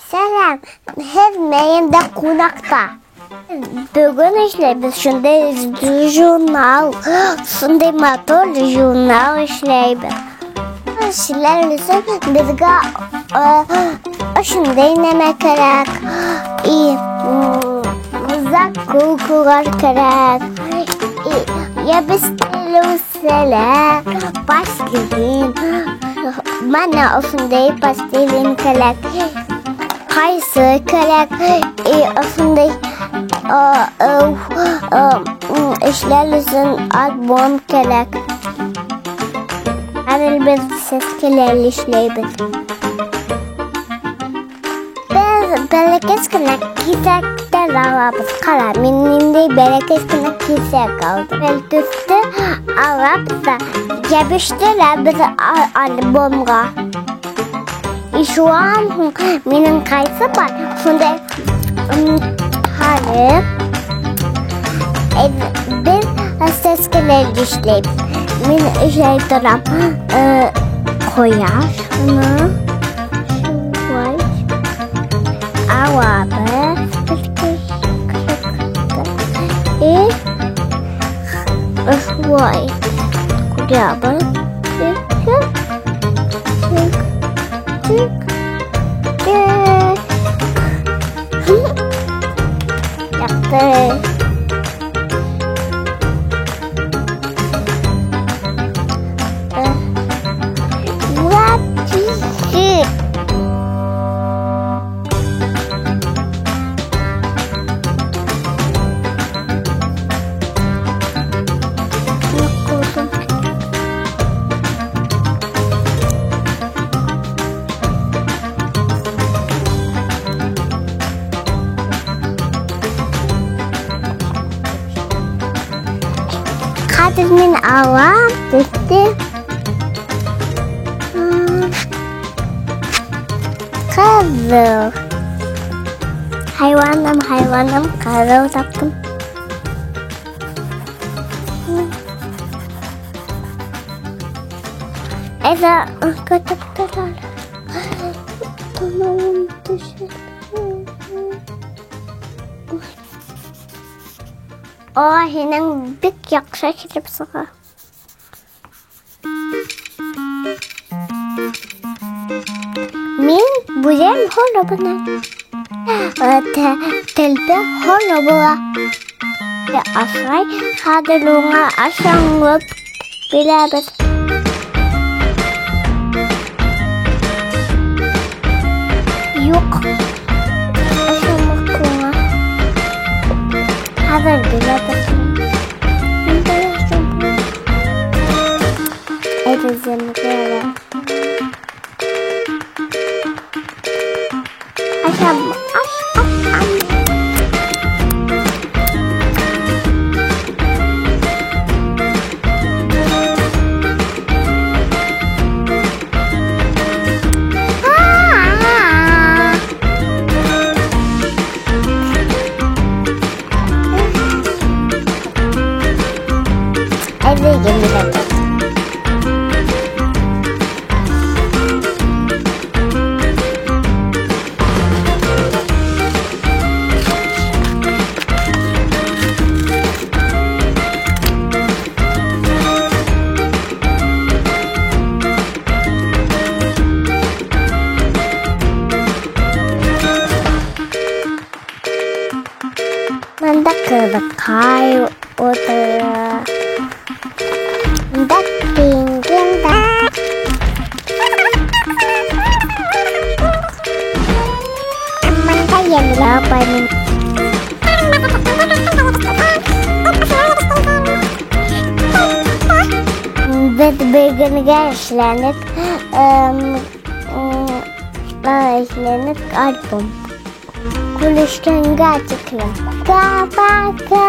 Сәләм, һеҙ миндә ҡунаҡта. Бөгөн эшләйбеҙ шундай журнал, шундай матур журнал эшләйбеҙ. Эшләр өсөн беҙгә ошондай нәмә кәрәк. И заколкалар кәрәк. И ябештереүселәр, пластилин. Мына ошондай пластилин кәрәк. Ҡайсы кәрәк. И ошондай эшләр өсөн альбом кәрәк. Хәҙер беҙ сәскәләр эшләйбеҙ. Беҙ бәләкәс кенә киҫәктәр алабыҙ. Ҡара, мин ниндәй бәләкәс кенә киҫәк алдым. Бер төҫтө алабыҙ ҙа йәбештерәбеҙ альбомға. И шунан һуң минең ҡайсы бар, шундай һары. Беҙ сәскәләр эшләйбеҙ. Мин эшләй торам. Ҡояш уны шулай алабыҙ. И шулай ҡуябыҙ. Тик, тик, тик, тик. Яҡты. Хәҙер мин алам төҫтө. Ҡыҙыл. Хайуаным, хайуаным, ҡыҙыл таптым. Әйҙә, көтөп тор әле. Танауым төшә. О, һинең бик яҡшы килеп сыға. Мин бүҙәм һоро бына. Телпе һоро була. Ашай, хәҙер уңа ашамлыҡ бирәбеҙ. Юҡ, ашамлыҡ уңа. Хәҙер бирәбеҙ. Әйҙә, Зәмирә. Ашам, аш, аш, аш. Әйҙә, Зәмирә. Бында ҡыҙыҡай ултыра. Бында пингвиндар. Бында Йәмилә апай менән. Беҙ бөгөнгә эшләнек альбом. Күрешкәнгә тиклем. Пока-пока!